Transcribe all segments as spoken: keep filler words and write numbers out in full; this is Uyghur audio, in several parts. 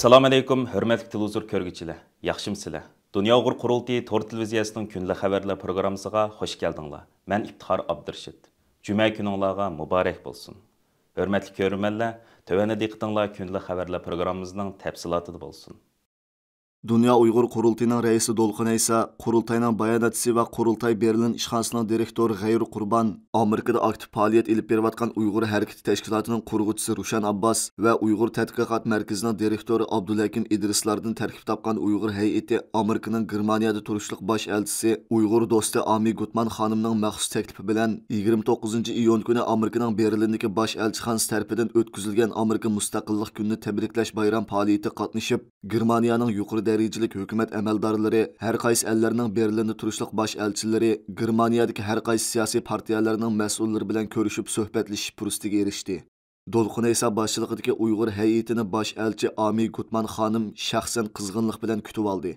ئەسسالامۇئەلەيكۇم، ھۆرمەتلىك تېلېۋىزور كۆرگۈچىلەر، ياخشىمۇسىلەر؟ دۇنيا ئۇيغۇر قۇرۇلتىيى تور تېلېۋىزىيەسىنىڭ كۈندىلىك خەۋەرلەر پروگراممىسىغا خۇش كەلدىڭلار. مەن ئىپتىخار ئابدۇرېشىت. جۈمە كۈنۈڭلارغا مۇبارەك بولسۇن. ھۆرمەتلىك كۆرۈرمەنلەر، تۆۋەندە دىققىتىڭلار كۈندىلىك خەۋەرلەر پروگراممىمىزنىڭ تەپسىلاتىدا بولسۇن. دۇنيا ئۇيغۇر قۇرۇلتىيىنىڭ رەئىسى دولقۇن ئەيسا قۇرۇلتاينىڭ باياناتچىسى ۋە قۇرۇلتاي بېرلىن ئىشخانىسىنىڭ دىرېكتورى غەيرۇ قۇربان، ئامېرىكىدا ئاكتىپ پائالىيەت ئېلىپ بېرىۋاتقان ئۇيغۇر ھەرىكىتى تەشكىلاتىنىڭ قۇرغۇچىسى رۇشەن ئابباس ۋە ئۇيغۇر تەتقىقات مەركىزىنىڭ دىرېكتورى ئابدۇلھەكىم ئىدرىسلاردىن تەركىب تاپقان ئۇيغۇر ھەيئىتى ئامېرىكىنىڭ گېرمانىيەدە تۇرۇشلۇق باش ئەلچىسى ئۇيغۇر دوستى ئامى گۇتمان خانىمنىڭ مەخسۇس تەكلىپى بىلەن يىگىرمە توققۇزىنچى ئىيۇن كۈنى ئامېرىكىنىڭ بېرلىندىكى باش ئەلچىخانىسى تەرىپىدىن ئۆتكۈزۈلگەن ئامېرىكا مۇستەقىللىق كۈنىنى تەبرىكلەش بايرام پائالىيىتىگە قاتنىشىپ، گېرمانىيەنىڭ يۇقىرى دەرىجىلىك ھۆكۈمەت ئەمەلدارلىرى، ھەر قايسى ئەللەرنىڭ بېرلىندا تۇرۇشلۇق باش ئەلچىلىرى، گېرمانىيەدىكى ھەر قايسى سىياسىي پارتىيەلەرنىڭ مەسئۇللىرى بىلەن كۆرۈشۈپ سۆھبەتلىشىش پۇرسىتىگە ئېرىشتى. دولقۇن ئەيسا باشچىلىقىدىكى ئۇيغۇر ھەيئىتىنى باش ئەلچى ئامى گۇتمان خانىم شەخسەن قىزغىنلىق بىلەن كۈتۈۋالدى.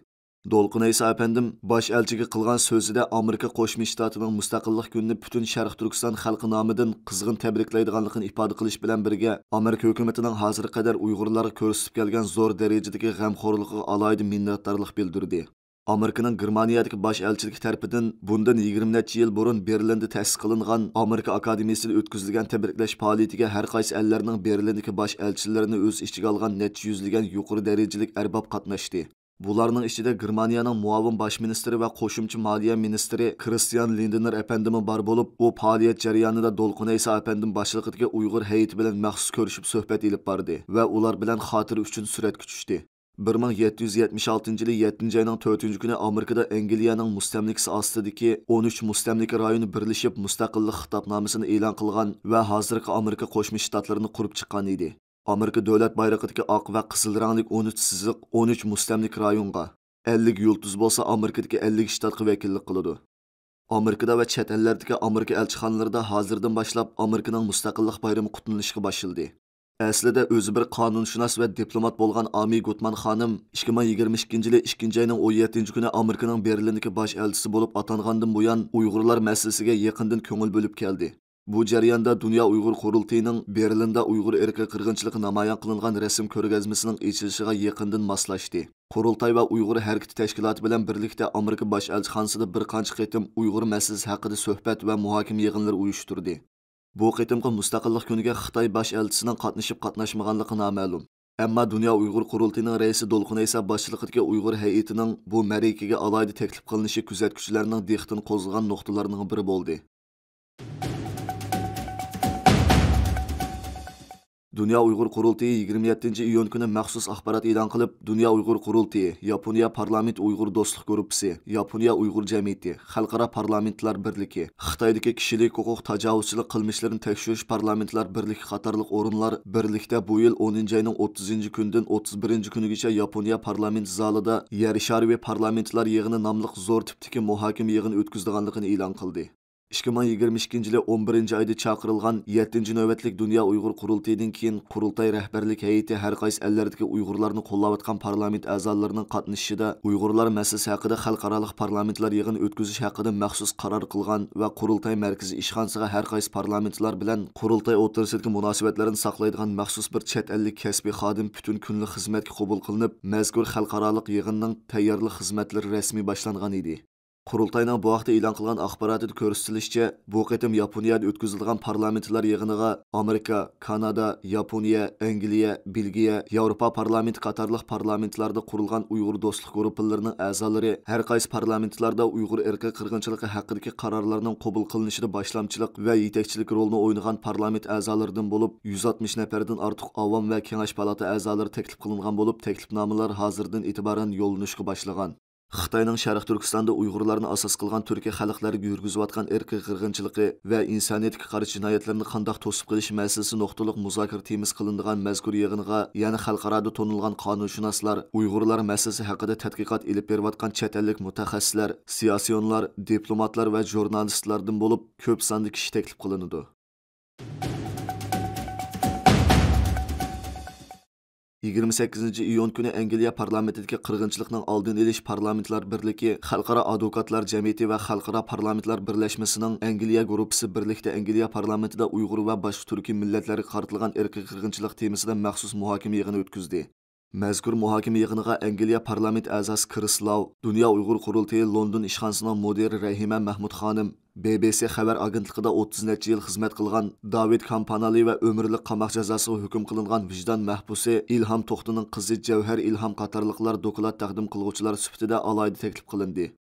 دولقۇن ئەيسا ئەپەندىم باش ئەلچىگە قىلغان سۆزىدە ئامېرىكا قوشما شتاتىنىڭ مۇستەقىللىق كۈنىنى پۈتۈن شەرقىي تۈركىستان خەلقى نامىدىن قىزغىن تەبرىكلەيدىغانلىقىنى ئىپادە قىلىش بىلەن بىرگە، ئامېرىكا ھۆكۈمىتىنىڭ ھازىرغا قەدەر ئۇيغۇرلارغا كۆرسىتىپ كەلگەن زور دەرىجىدىكى غەمخورلۇقىغا ئالاھىدە مىننەتدارلىق بىلدۈردى. ئامېرىكىنىڭ گېرمانىيەدىكى باش ئەلچىلىكى تەرىپىدىن بۇندىن يىگىرمە نەچچە يىل بۇرۇن بېرلىندا تەسىس قىلىنغان ئامېرىكا ئاكادېمىيىسىدا ئۆتكۈزۈلگەن تەبرىكلەش پائالىيىتىگە ھەر قايسى ئەللەرنىڭ بېرلىندىكى باش ئەلچىلىرىنى ئۆز ئىچىگە ئالغان نەچچە يۈزلىگەن يۇقىرى دەرىجىلىك ئەرباب قاتناشتى. بۇلارنىڭ ئىچىدە گېرمانىيەنىڭ مۇئاۋىن باش مىنىستىرى ۋە قوشۇمچە مالىيە مىنىستىرى كرىستىيان لىندنېر ئەپەندىمۇ بار بولۇپ، ئۇ پائالىيەت جەريانىدا دولقۇن ئەيسا ئەپەندىم باشچىلىقىدىكى ئۇيغۇر ھەيئىتى بىلەن مەخسۇس كۆرۈشۈپ سۆھبەت ئېلىپ باردى ۋە ئۇلار بىلەن خاتىرە ئۈچۈن سۈرەتكە چۈشتى. بىر مىڭ يەتتە يۈز يەتمىش ئالتىنچى يىلى يەتتىنچى ئاينىڭ تۆتىنچى كۈنى ئامېرىكىدا ئەنگلىيەنىڭ مۇستەملىكىسى ئاستىدىكى ئون ئۈچ مۇستەملىكە رايونى بىرلىشىپ، مۇستەقىللىق خىتابنامىسىنى ئېلان قىلغان ۋە ھازىرقى ئامېرىكا قوشما شتاتلىرىنى قۇرۇپ چىققان ئىدى. ئامېرىكا دۆلەت بايرىقىدىكى ئاق ۋە قىزىل رەڭلىك ئون ئۈچ سىزىق ئون ئۈچ مۇستەملىكە رايونغا، ئەللىك يۇلتۇز بولسا ئامېرىكىدىكى ئەللىك شتاتقا ۋەكىللىك قىلىدۇ. ئامېرىكىدا ۋە چەت ئەللەردىكى ئامېرىكا ئەلچىخانىلىرىدا ھازىردىن باشلاپ ئامېرىكىنىڭ مۇستەقىللىق بايرىمى قۇتلىنىشقا باشلىدى. ئەسلىدە ئۆزى بىر قانۇنشۇناس ۋە دىپلومات بولغان ئامى گۇتمان خانىم ئىككى مىڭ يىگىرمە ئىككىنچى يىلى ئىككىنچى ئاينىڭ ئون يەتتىنچى كۈنى ئامېرىكىنىڭ بېرلىندىكى باش ئەلچىسى بولۇپ ئاتانغاندىن بۇيان، ئۇيغۇرلار مەسىلىسىگە يېقىندىن كۆڭۈل بۆلۈپ كەلدى. بۇ جەرياندا دۇنيا ئۇيغۇر قۇرۇلتىيىنىڭ بېرلىندا ئۇيغۇر ئىرقىي قىرغىنچىلىقى نامايان قىلىنغان رەسىم كۆرگەزمىسىنىڭ ئېچىلىشىغا يېقىندىن ماسلاشتى. قۇرۇلتاي ۋە ئۇيغۇر ھەرىكىتى تەشكىلاتى بىلەن بىرلىكتە ئامېرىكا باش ئەلچىخانىسىدا بىر قانچە قېتىم ئۇيغۇر مەسىلىسى ھەققىدە سۆھبەت ۋە مۇھاكىمە يىغىنلىرى ئۇيۇشتۇردى. بۇ قېتىمقى مۇستەقىللىق كۈنىگە خىتاي باش ئەلچىسىنىڭ قاتنىشىپ قاتناشمىغانلىقى نامەلۇم. ئەمما دۇنيا ئۇيغۇر قۇرۇلتىيىنىڭ رەئىسى دولقۇن ئەيسا باشچىلىقىدىكى ئۇيغۇر ھەيئىتىنىڭ بۇ مەرىكىگە ئالاھىدە تەكلىپ قىلىنىشى كۆزەتكۈچىلەرنىڭ دىققىتىنى قوزغىغان نۇقتىلارنىڭ بىرى بولدى. دۇنيا ئۇيغۇر قۇرۇلتىيى يىگىرمە يەتتىنچى ئىيۇن كۈنى مەخسۇس ئاخبارات ئېلان قىلىپ، دۇنيا ئۇيغۇر قۇرۇلتىيى، ياپونىيە پارلامېنت ئۇيغۇر دوستلۇق گۇرۇپپىسى، ياپونىيە ئۇيغۇر جەمئىيىتى، خەلقئارا پارلامېنتلار بىرلىكى، خىتايدىكى كىشىلىك ھوقۇق تاجاۋۇزچىلىق قىلمىشلىرىنى تەكشۈرۈش پارلامېنتلار بىرلىكى قاتارلىق ئورۇنلار بىرلىكتە بۇ يىل ئونىنچى ئاينىڭ ئوتتۇزىنچى كۈنىدىن ئوتتۇز بىرىنچى كۈنىگىچە ياپونىيە پارلامېنت زالىدا يەر شارى پارلامېنتلار يىغىنى ناملىق زور تىپتىكى مۇھاكىمە يىغىنى ئۆتكۈزىدىغانلىقىنى ئېلان قىلدى. ئىككى مىڭ يىگىرمە ئىككىنچى يىلى ئون بىرىنچى ئايدا چاقىرىلغان يەتتىنچى نۆۋەتلىك دۇنيا ئۇيغۇر قۇرۇلتىيىدىن كېيىن، قۇرۇلتاي رەھبەرلىك ھەيئىتى ھەر قايسى ئەللەردىكى ئۇيغۇرلارنى قوللاۋاتقان پارلامېنت ئەزالىرىنىڭ قاتنىشىشىدا ئۇيغۇرلار مەسىلىسى ھەققىدە خەلقئارالىق پارلامېنتلار يىغىنى ئۆتكۈزۈش ھەققىدە مەخسۇس قارار قىلغان ۋە قۇرۇلتاي مەركىزىي ئىشخانىسىغا ھەر قايسى پارلامېنتلار بىلەن قۇرۇلتاي ئوتتۇرىسىدىكى مۇناسىۋەتلەرنى ساقلايدىغان مەخسۇس بىر چەت ئەللىك كەسپىي خادىم پۈتۈن كۈنلۈك خىزمەتكە قوبۇل قىلىنىپ، مەزكۇر خەلقئارالىق يىغىننىڭ تەييارلىق خىزمەتلىرى رەسمىي باشلانغان ئىدى. قۇرۇلتاينىڭ بۇ ھەقتە ئېلان قىلغان ئاخباراتىدا كۆرسىتىلىشىچە، بۇ قېتىم ياپونىيەدە ئۆتكۈزۈلىدىغان پارلامېنتلار يىغىنىغا ئامېرىكا، كانادا، ياپونىيە، ئەنگلىيە، بېلگىيە، ياۋروپا پارلامېنتى قاتارلىق پارلامېنتلاردا قۇرۇلغان ئۇيغۇر دوستلۇق گۇرۇپپىلىرىنىڭ ئەزالىرى، ھەر قايسى پارلامېنتلاردا ئۇيغۇر ئىرقىي قىرغىنچىلىقى ھەققىدىكى قارارلارنىڭ قوبۇل قىلىنىشىدا باشلامچىلىق ۋە يېتەكچىلىك رولىنى ئوينىغان پارلامېنت ئەزالىرىدىن بولۇپ، يۈز ئاتمىش نەپەردىن ئارتۇق ئاۋام ۋە كېڭەش پالاتا ئەزالىرى تەكلىپ قىلىنغان بولۇپ، تەكلىپنامىلار ھازىردىن ئېتىبارەن يوللىنىشقا باشلىغان. خىتاينىڭ شەرقىي تۈركىستاندا ئۇيغۇرلارنى ئاساس قىلغان تۈركىي خەلقلەرگە يۈرگۈزۈۋاتقان ئىرقىي قىرغىنچىلىقى ۋە ئىنسانىيەتكە قارشى جىنايەتلىرىنى قانداق توسۇپ قېلىش مەسىلىسى نۇقتىلىق مۇزاكىرە تېمىسى قىلىنىدىغان مەزكۇر يىغىنغا يەنە خەلقئارادا تونۇلغان قانۇنشۇناسلار، ئۇيغۇرلار مەسىلىسى ھەققىدە تەتقىقات ئېلىپ بېرىۋاتقان چەت ئەللىك مۇتەخەسسىسلەر، سىياسىيونلار، دىپلوماتلار ۋە ژۇرنالىستلاردىن بولۇپ كۆپ ساندا كىشى تەكلىپ قىلىنىدۇ. يىگىرمە سەككىزىنچى ئىيۇن كۈنى ئەنگلىيە پارلامېنتىدىكى قىرغىنچىلىقنىڭ ئالدىنى ئېلىش پارلامېنتلار بىرلىكى، خەلقئارا ئادۋوكاتلار جەمئىيىتى ۋە خەلقئارا پارلامېنتلار بىرلەشمىسىنىڭ ئەنگلىيە گۇرۇپپىسى بىرلىكتە ئەنگلىيە پارلامېنتىدا ئۇيغۇر ۋە باشقا تۈركىي مىللەتلەرگە قارىتىلغان ئىرقىي قىرغىنچىلىق تېمىسىدا مەخسۇس مۇھاكىمە يىغىنى ئۆتكۈزدى. مەزكۇر مۇھاكىمە يىغىنىغا ئەنگلىيە پارلامېنت ئەزاسى كرىس لاۋ، دۇنيا ئۇيغۇر قۇرۇلتىيى لوندون ئىشخانىسىنىڭ مۇدىرى رەھىمە مەھمۇت خانىم، بى بى سى خەۋەر ئاگېنتلىقىدا ئوتتۇز نەچچە يىل خىزمەت قىلغان داۋىد كامپانالى ۋە ئۆمۈرلۈك قاماق جازاسىغا ھۆكۈم قىلىنغان ۋىجدان مەھبۇسى ئىلھام توختىنىڭ قىزى جەۋھەر ئىلھام قاتارلىقلار دوكلات تەقدىم قىلغۇچىلار سۈپىتىدە ئالاھىدە تەكلىپ قىلىندى.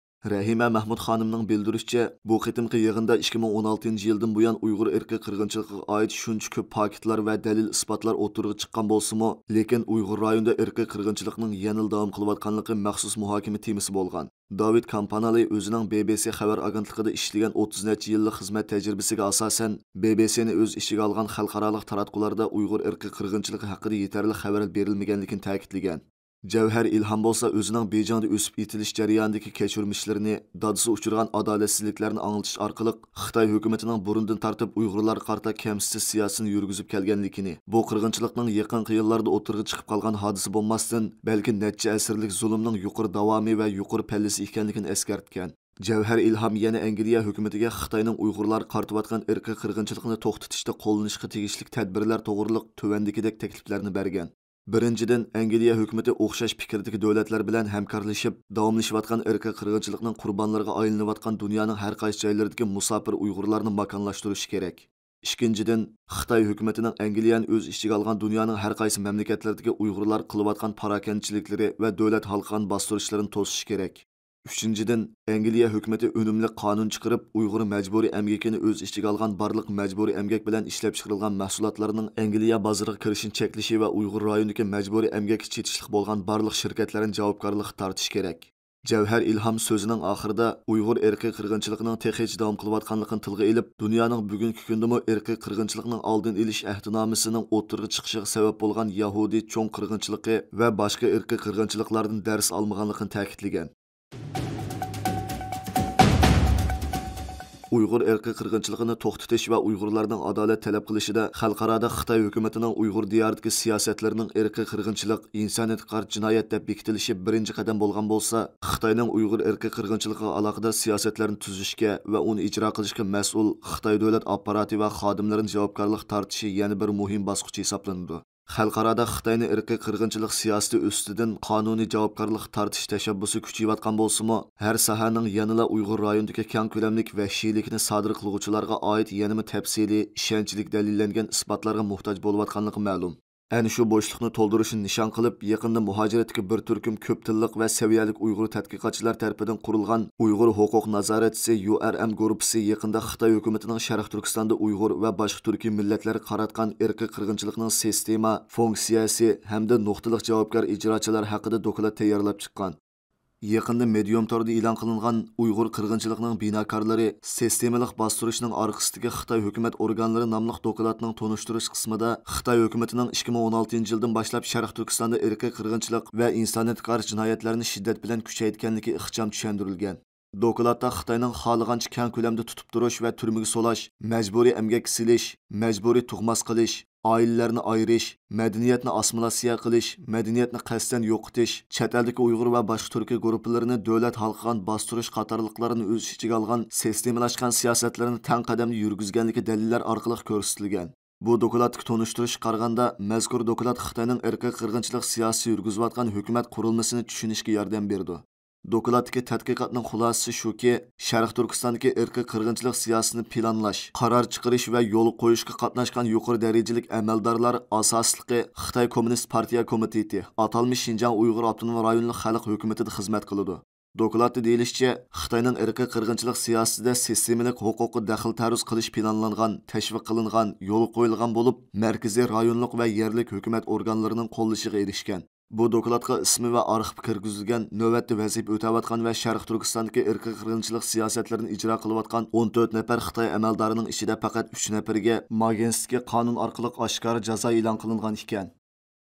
رەھىمە مەھمۇت خانىمنىڭ بىلدۈرۈشىچە، بۇ قېتىمقى يىغىندا ئىككى مىڭ ئون ئالتىنچى يىلدىن بۇيان ئۇيغۇر ئىرقىي قىرغىنچىلىقىغا ئائىت شۇنچە كۆپ پاكىتلار ۋە دەلىل-ئىسپاتلار ئوتتۇرىغا چىققان بولسىمۇ، لېكىن ئۇيغۇر رايونىدا ئىرقىي قىرغىنچىلىقنىڭ يەنىلا داۋام قىلىۋاتقانلىقى مەخسۇس مۇھاكىمە تېمىسى بولغان. داۋىد كامپانالى ئۆزىنىڭ بى بى سى خەۋەر ئاگېنتلىقىدا ئىشلىگەن ئوتتۇز نەچچە يىللىق خىزمەت تەجرىبىسىگە ئاساسەن، بى بى سىنى ئۆز ئىچىگە ئالغان خەلقئارالىق تاراتقۇلاردا ئۇيغۇر ئىرقىي قىرغىنچىلىقى ھەققىدە يېتەرلىك خەۋەر بېرىلمىگەنلىكىنى تەكىتلىگەن. جەۋھەر ئىلھام بولسا ئۆزىنىڭ بېيجىڭدا ئۆسۈپ يېتىلىش جەريانىدىكى كەچۈرمىشلىرىنى، دادىسى ئۇچرىغان ئادالەتسىزلىكلەرنى ئاڭلىتىش ئارقىلىق خىتاي ھۆكۈمىتىنىڭ بۇرۇندىن تارتىپ ئۇيغۇرلارغا قارىتا كەمسىتىش سىياسىتىنى يۈرگۈزۈپ كەلگەنلىكىنى، بۇ قىرغىنچىلىقنىڭ يېقىنقى يىللاردا ئوتتۇرىغا چىقىپ قالغان ھادىسە بولماستىن، بەلكى نەچچە ئەسىرلىك زۇلۇمنىڭ يۇقىرى داۋامى ۋە يۇقىرى پەللىسى ئىكەنلىكىنى ئەسكەرتكەن. جەۋھەر ئىلھام يەنە ئەنگلىيە ھۆكۈمىتىگە خىتاينىڭ ئۇيغۇرلارغا قارىتىۋاتقان ئىرقىي قىرغىنچىلىقنى توختىتىشتا قوللىنىشقا تېگىشلىك تەدبىرلەر توغرىلىق تۆۋەندىكىدەك تەكلىپلەرنى بەرگەن. بىرىنچىدىن، ئەنگلىيە ھۆكۈمىتى ئوخشاش پىكىردىكى دۆلەتلەر بىلەن ھەمكارلىشىپ، داۋاملىشىۋاتقان ئىرقىي قىرغىنچىلىقنىڭ قۇربانلىرىغا ئايلىنىۋاتقان دۇنيانىڭ ھەر قايسى جايلىرىدىكى مۇساپىر ئۇيغۇرلارنى ماكانلاشتۇرۇشى كېرەك. ئىككىنچىدىن، خىتاي ھۆكۈمىتىنىڭ ئەنگلىيەنى ئۆز ئىچىگە ئالغان دۇنيانىڭ ھەر قايسى مەملىكەتلىرىدىكى ئۇيغۇرلار قىلىۋاتقان پاراكەندىچىلىكلىرى ۋە دۆلەت ھالقىغان باستۇرۇشلىرىنى توسۇشى كېرەك. ئۈچىنچىدىن، ئەنگلىيە ھۆكۈمىتى ئۈنۈملۈك قانۇن چىقىرىپ، ئۇيغۇر مەجبۇرىي ئەمگىكىنى ئۆز ئىچىگە ئالغان بارلىق مەجبۇرىي ئەمگەك بىلەن ئىشلەپچىقىرىلغان مەھسۇلاتلارنىڭ ئەنگلىيە بازىرىغا كىرىشىنى چەكلىشى ۋە ئۇيغۇر رايونىدىكى مەجبۇرىي ئەمگەككە چېتىشلىق بولغان بارلىق شىركەتلەرنى جاۋابكارلىققا تارتىشى كېرەك. جەۋھەر ئىلھام سۆزىنىڭ ئاخىرىدا ئۇيغۇر ئىرقىي قىرغىنچىلىقىنىڭ تېخىچە داۋام قىلىۋاتقانلىقىنى تىلغا ئېلىپ، دۇنيانىڭ بۈگۈنكى كۈندىمۇ ئىرقىي قىرغىنچىلىقنىڭ ئالدىنى ئېلىش ئەھدىنامىسىنىڭ ئوتتۇرىغا چىقىشىغا سەۋەب بولغان يەھۇدىي چوڭ قىرغىنچىلىقى ۋە باشقا ئىرقىي قىرغىنچىلىقلاردىن دەرس ئالمىغانلىقىنى تەكىتلىگەن. ئۇيغۇر ئىرقىي قىرغىنچىلىقىنى توختىتىش ۋە ئۇيغۇرلارنىڭ ئادالەت تەلەپ قىلىشىدا خەلقئارادا خىتاي ھۆكۈمىتىنىڭ ئۇيغۇر دىيارىدىكى سىياسەتلىرىنىڭ ئىرقىي قىرغىنچىلىق، ئىنسانىيەتكە قارشى جىنايەت دەپ بېكىتىلىشى بىرىنچى قەدەم بولغان بولسا، خىتاينىڭ ئۇيغۇر ئىرقىي قىرغىنچىلىقىغا ئالاقىدار سىياسەتلەرنى تۈزۈشكە ۋە ئۇنى ئىجرا قىلىشقا مەسئۇل خىتاي دۆلەت ئاپپاراتى ۋە خادىملىرىنى جاۋابكارلىققا تارتىشى يەنە بىر مۇھىم باسقۇچ ھېسابلىنىدۇ. خەلقئارادا خىتاينى ئىرقىي قىرغىنچىلىق سىياسىتى ئۈستىدىن قانۇنىي جاۋابكارلىققا تارتىش تەشەببۇسى كۈچىيىۋاتقان بولسىمۇ، ھەر ساھەنىڭ يەنىلا ئۇيغۇر رايونىدىكى كەڭ كۆلەملىك ۋەھشىيلىكنى سادىر قىلغۇچىلارغا ئائىت يەنىمۇ تەپسىلىي، ئىشەنچلىك دەلىللەنگەن ئىسپاتلارغا موھتاج بولۇۋاتقانلىقى مەلۇم. ئەنە شۇ بوشلۇقنى تولدۇرۇشنى نىشان قىلىپ، يېقىندا مۇھاجىرەتتىكى بىر تۈركۈم كۆپ تىللىق ۋە سەۋىيەلىك ئۇيغۇر تەتقىقاتچىلار تەرىپىدىن قۇرۇلغان ئۇيغۇر ھوقۇق نازارەتچىسى يۇ ئار ئېم گۇرۇپپىسى يېقىندا خىتاي ھۆكۈمىتىنىڭ شەرقىي تۈركىستاندا ئۇيغۇر ۋە باشقا تۈركىي مىللەتلەرگە قاراتقان ئىرقىي قىرغىنچىلىقنىڭ سىستېما، فۇنكسىيەسى ھەمدە نۇقتىلىق جاۋابكار ئىجراچىلار ھەققىدە دوكلات تەييارلاپ چىققان. يېقىندا مېدىيۇم توردا ئېلان قىلىنغان ئۇيغۇر قىرغىنچىلىقىنىڭ بىناكارلىرى، سىستېمىلىق باستۇرۇشنىڭ ئارقىسىدىكى خىتاي ھۆكۈمەت ئورگانلىرى ناملىق دوكلاتنىڭ تونۇشتۇرۇش قىسمىدا خىتاي ھۆكۈمىتىنىڭ ئىككى مىڭ ئون ئالتىنچى يىلدىن باشلاپ شەرقىي تۈركىستاندا ئىرقىي قىرغىنچىلىق ۋە ئىنسانىيەتكە قارشى جىنايەتلەرنى شىددەت بىلەن كۈچەيتكەنلىكى ئىخچام چۈشەندۈرۈلگەن. دوكلاتتا خىتاينىڭ خالىغانچە كەڭ كۆلەمدە تۇتۇپ تۇرۇش ۋە تۈرمىگە سولاش، مەجبۇرىي ئەمگەككە سېلىش، مەجبۇرىي تۇغماس قىلىش، ئائىلىلەرنى ئايرىش، مەدەنىيەتنى ئاسسىمىلياتسىيە قىلىش، مەدەنىيەتنى قەستەن يوقىتىش، چەت ئەلدىكى ئۇيغۇر ۋە باشقا تۈركىي گۇرۇپپىلىرىنى دۆلەت ھالقىغان باستۇرۇش قاتارلىقلارنى ئۆز ئىچىگە ئالغان سىستېمىلاشقان سىياسەتلىرىنى تەڭ قەدەمدە يۈرگۈزگەنلىكى دەلىللەر ئارقىلىق كۆرسىتىلگەن. بۇ دوكلاتتىكى تونۇشتۇرۇشقا قارىغاندا، مەزكۇر دوكلات خىتاينىڭ ئىرقىي قىرغىنچىلىق سىياسىتى يۈرگۈزۈۋاتقان ھۆكۈمەت قۇرۇلمىسىنى چۈشىنىشكە ياردەم بېرىدۇ. دوكلاتتىكى تەتقىقاتنىڭ خۇلاسىسى شۇكى، شەرقىي تۈركىستاندىكى ئىرقىي قىرغىنچىلىق سىياسىتىنى پىلانلاش، قارار چىقىرىش ۋە يولغا قويۇشقا قاتناشقان يۇقىرى دەرىجىلىك ئەمەلدارلار ئاساسلىقى خىتاي كوممۇنىست پارتىيە كومىتېتى، ئاتالمىش شىنجاڭ ئۇيغۇر ئاپتونوم رايونلۇق خەلق ھۆكۈمىتىدە خىزمەت قىلىدۇ. دوكلاتتا دېيىلىشىچە، خىتاينىڭ ئىرقىي قىرغىنچىلىق سىياسىتىدە سىستېمىلىق ھوقۇققا دەخلى تەرۇز قىلىش پىلانلانغان، تەشۋىق قىلىنغان، يولغا قويۇلغان بولۇپ، مەركىزىي، رايونلۇق ۋە يەرلىك ھۆكۈمەت ئورگانلىرىنىڭ قوللىشىغا ئېرىشكەن. بۇ دوكلاتقا ئىسمى ۋە ئارخىپى كىرگۈزۈلگەن، نۆۋەتتە ۋەزىپە ئۆتەۋاتقان ۋە شەرقىي تۈركىستاندىكى ئىرقىي قىرغىنچىلىق سىياسەتلىرىنى ئىجرا قىلىۋاتقان ئون تۆت نەپەر خىتاي ئەمەلدارىنىڭ ئىچىدە پەقەت ئۈچ نەپىرىگە ماگنىتسكىي قانۇن ئارقىلىق ئاشكارا جازا ئېلان قىلىنغان ئىكەن.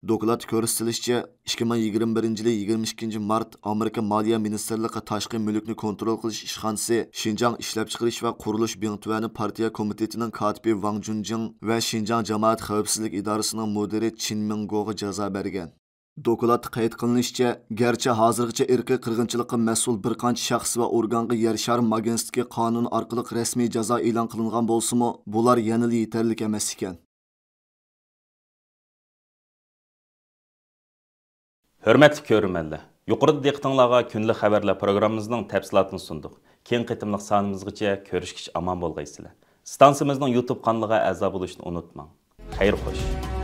دوكلاتتا كۆرسىتىلىشىچە، ئىككى مىڭ يىگىرمە بىرىنچى يىلى يىگىرمە ئىككىنچى مارت ئامېرىكا مالىيە مىنىستىرلىقى تاشقى مۈلۈكنى كونترول قىلىش ئىشخانىسى شىنجاڭ ئىشلەپچىقىرىش ۋە قۇرۇلۇش بىڭتۈەنى پارتىيە كومىتېتىنىڭ كاتىپى ۋاڭ جۇنجىڭ ۋە شىنجاڭ جامائەت خەۋپسىزلىك ئىدارىسىنىڭ مۇدىرى چىن مىڭگوغا جازا بەرگەن. دوكلاتتا قەيت قىلىنىشىچە، گەرچە ھازىرغىچە ئىرقىي قىرغىنچىلىققا مەسئۇل بىر قانچە شەخس ۋە ئورگانغا يەر شارى ماگنىتسكىي قانۇنى ئارقىلىق رەسمىي جازا ئېلان قىلىنغان بولسىمۇ، بۇلار يەنىلا يېتەرلىك ئەمەس ئىكەن. ھۆرمەتلىك كۆرۈرمەنلەر، يۇقىرىدا دىققىتىڭلارغا كۈندىلىك خەۋەرلەر پروگراممىمىزنىڭ تەپسىلاتىنى سۇندۇق. كېيىنكى قېتىملىق سانىمىزغىچە كۆرۈشكىچە ئامان بولغايسىلەر. ئىستانسىمىزنىڭ يۇتۇب قانىلىغا ئەزا بولۇشنى ئۇنتۇماڭ. خەير خوش.